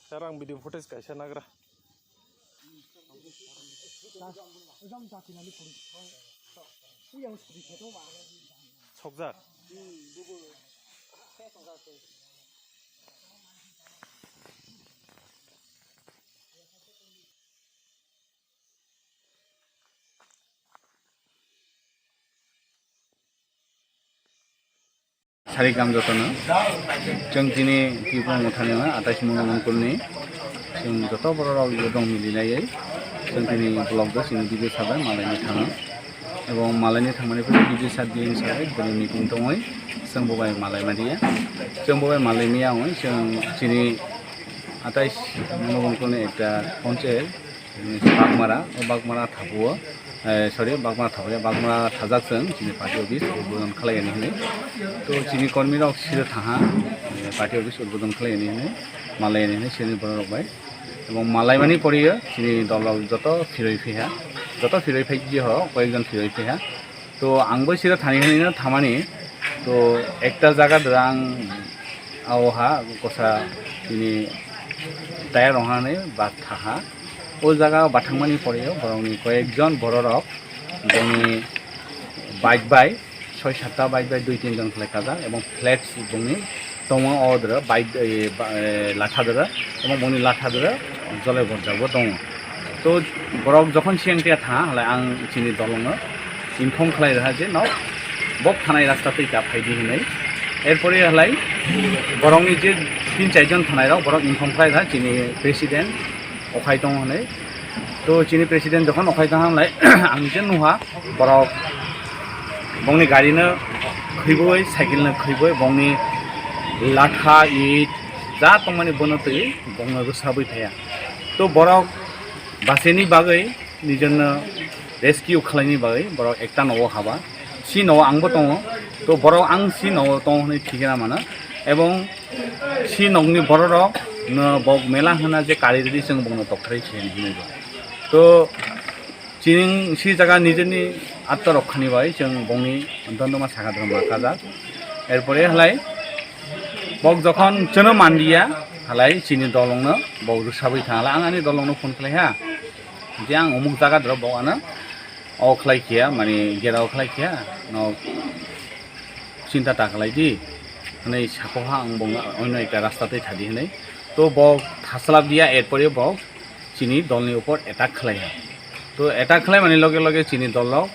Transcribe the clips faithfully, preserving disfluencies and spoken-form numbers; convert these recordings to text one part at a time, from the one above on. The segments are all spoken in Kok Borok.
Sir, ang video footage kaisa nagra. Sarik ang jotono. Chwng tini Tripura Mothani o atais Mungla Mungkulni chwng joto borok rok dong milinaiwi chwng tini vlog o chini video sabai malaini thango. Ebong malaini thangmani pore video sat di hinwi sabai bini meeting tongwi chwng bo bai malai madiya. Chwng bo bai malai miya wngwi chwng chini atais Mungla Mungkulni ekta ponchayat Bagmara, o Bagmara thapuo, eh, sorry, Bagmara thapuo, Bagmara thajak chwng chini party office udbodon khlaiyani hinwi. To chini kormi rok siro thaha, eh, party office udbodon khlaiyani hinwi, malaiyani hinwi chini borok rok bai. Ebong malaimani poriyo chini dol rok joto phiroi phiha, joto phiroi phai ho, koyekjon phiroi phiha. To ang bo siro thani hinwi no thamani. To ekta jaga dwrang ao ha kosa tini tayar rong hani ba thaha. O jaga bathangmani pore borokni koyekjon bororok bongni bike bai soi satta bike bai dui tin jon khlai kajak ebong flex bongni tongo o dwra bike, eh, ba, eh, latha dwra ebong bongni latha dwra jole borjak bo tongo. To borok jokhon siyang tiya tha halai ang chini dolongno inform khlai rwha je no bok thanai rasta twi ta phaidi hinwi. Erpore halai borokni je tin char jon thanai rok borok inform khlai rwha chini president okhai tongo hinwi. To chini president jokhon okhai tong halai ang je nuha borok bongni gari no khwiboi, cycle no khwiboi, bongni latha, it, ja tongmani bono twi bongno rwsabwi phaiya. To borok bachini bagwi, nijorno rescue khlaini bagwi borok ekta nogo haba. Si nogo angbo tongo. To borok ang si nogo tongo hwnwi thikna mano. Ebong si nokni bororok no bok mela hwna je kari rwdi chwng bongno tokthrai se hinwi bo. To chini si jaga nijeni attorok khani bai chwng bongni dondoma sakha dondoma kajak. Erpore halai bok jokhon chwno manliya halai chini dolongno bok rwsabwi thang halai ang ani dolongno phone khlai ha je ang umuk jaga doro bok ano o khlai khiya mani gera o khlai khiya no chinta ta khlai di hinwi sako ha ang bongno oino ekta rasta twi thadi hinwi to bok thaslap diya erpore bok chini dolni upor attack khlai ha. To attack khlaimani loge loge chini dolrok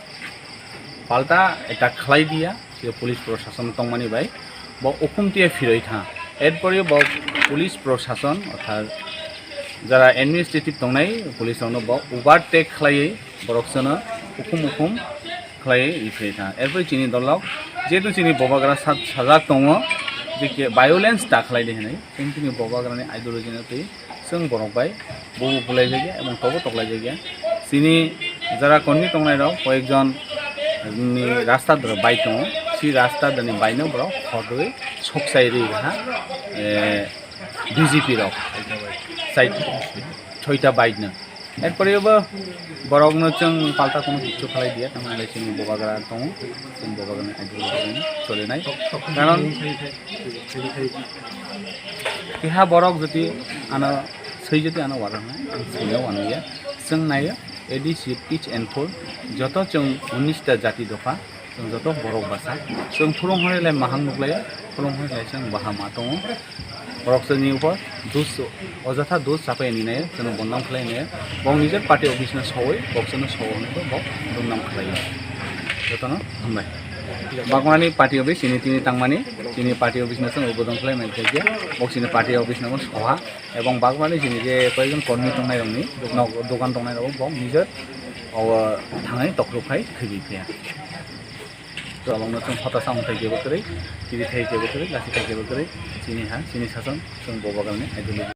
palta attack khlai diya, je police prosason tongmani bai bo ukhum tiya phiroi tha. Erpore bo police prosason orthat jara administrative tongnai police rokno bo overtake khlaiwi borok sono ukhum ukhum khlaiwi phiroi tha. Erpore chini dolrok jehetu chini bobagra sa-, sajak tongo je violence ta khlai di hinwi, chini bobagrani ideology no twi chwng borok bai bubu bulaijak ya, ebong tobo toklaijak ya. Chini jara kormi tongnai rok koyekjon ni rasta doro bai tongo, si rasta dani bai no borok khorwi sokchai ri ha, eh, B J P rok sai soita bai no. Erpore bo borokno chwng palta kono kichu khalai diya, tamni chini bobagra tongo, chini bobagrani ideology solinai. Karon Keha borok jodi ano swi jodi ano waranai, ang swino wanliya. Chwng naio A D C pitch and food, joto chwng unis ta jati dopha, chwng joto borok basa. Chwng phurung hwnwi lai maham nuklaio, phurung hwnwi lai chwng bahama tongo. Borok chwngni upor dus, ojatha dus chapai ni naio, chwngno bondam khlai naio. Bong nijor party office no sowoi, bok chwngno sowo hwnwi bo bok bondam khlaio. Jotono hambai. Bagmani party office chini tini tangmani, chini party office no chwng ubodan khlai mai khe, bok chini party office no soha, ebong bagmani chini je koyekjon kormi tongnai rokni, nok dogan tongnai rok bok nijor o thangwi tokrok khai khibwi phiya. Tolong no chwng hota samung thai kebo kwrwi, tini thai kebo kwrwi, lasi thai kebo kwrwi, chini ha, chini sason, chwng bobagrani ideology.